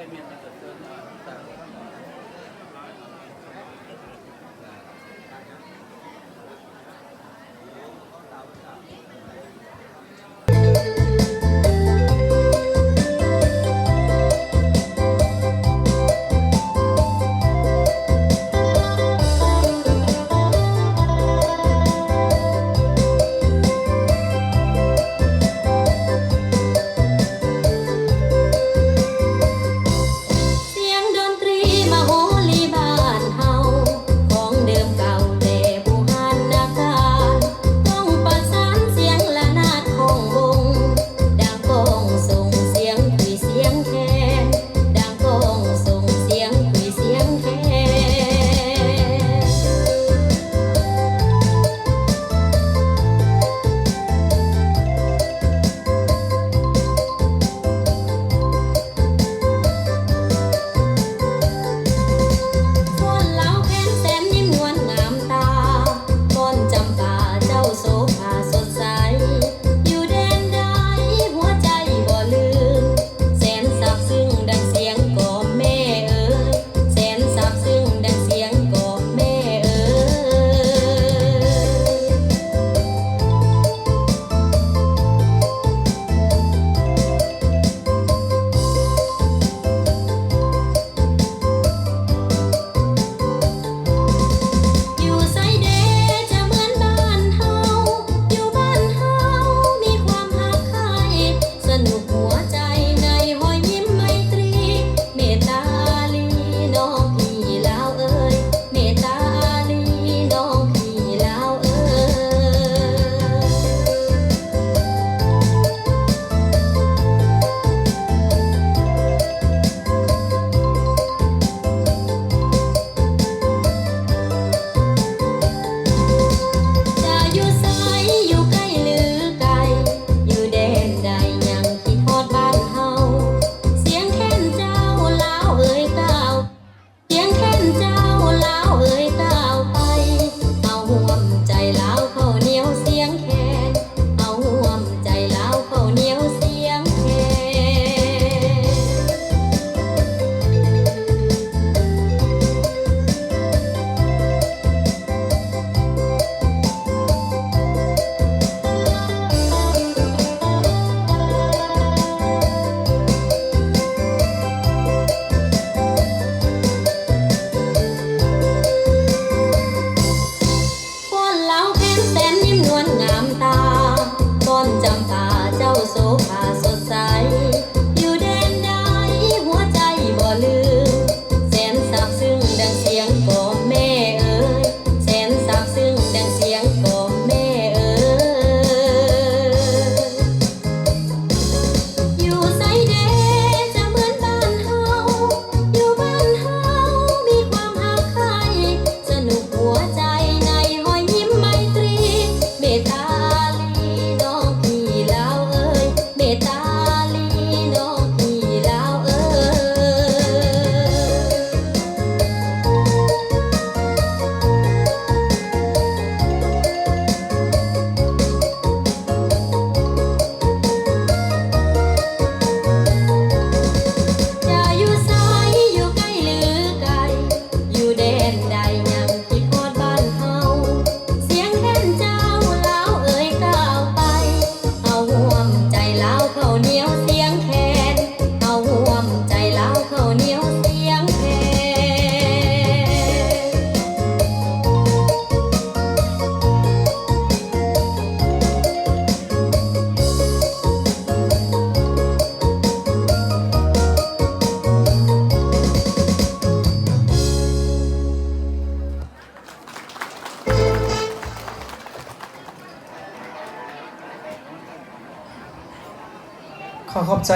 เสียงดนตรีมโหรีบ้านเฮา ของเดิมเก่าแต่บู่ฮั่นอาการ ต้องประสานเสียงระนาดของวง ดังก้องส่งเสียงขลุ่ยเสียงแคน ดังก้องส่งเสียงขลุ่ยเสียงแคน ฟ้อนลาวแคนแสนยิ้มนวลงามตา ฟ้อนจำปาเจ้าโสภาสดใส อยู่แดนใดหัวใจบ่ลืม แสนซาบซึ้งดังเสียงกล่อมแม่เอ๋ย แสนซาบซึ้งดังเสียงกล่อมแม่เอ๋ย อยู่ไสเดจะเหมือนบ้านเฮา อยู่บ้านเฮามีความฮักใคร่ สนุกหัวใจในรอยยิ้มไมตรี เมตตาลีน้องพี่ลาวเอ๋ย เมตตาลีน้องพี่ลาวเอ๋ย จะอยู่ไส อยู่ใกล้หรือไกล อยู่แดนใดยังคิดฮอดบ้านเฮา เสียงแคนเจ้าลาวเอ๋ยก้าว เสียงแคนเจ้าลาวเอ๋ยก้าวไป เอาห่วมใจลาวเข้าเหนียวเสียงแคน เอาห่วมใจลาวเข้าเหนียวเสียงแคน ฟ้อนลาวแคนแสนยิ้มนวลงามตา ฟ้อนจำปาเจ้าโสภาสดใส อยู่แดนใดหัวใจบ่ลืม แสนซาบซึ้งดังเสียงกล่อมแม่เอ๋ย แสนซาบซึ้งดังเสียงกล่อมแม่เอ๋ย อยู่ไสเดจะเหมือนบ้านเฮา อยู่บ้านเฮามีความฮักใคร่ สนุกหัวใจในรอยยิ้มไมตรี เมตตาลีน้องพี่ลาวเอ๋ย เมตตาลีน้องพี่ลาวเอ๋ย จะอยู่ไส อยู่ใกล้หรือไกล อยู่แดนใดยังคิดฮอดบ้านเฮา เสียงแคนเจ้าลาวเอ๋ยก้าวไป เอาห่วมใจลาวเข้าเหนียวเสียงแคน เอาห่วมใจลาวเข้าเหนียวเสียงแคน ขอขอบใจ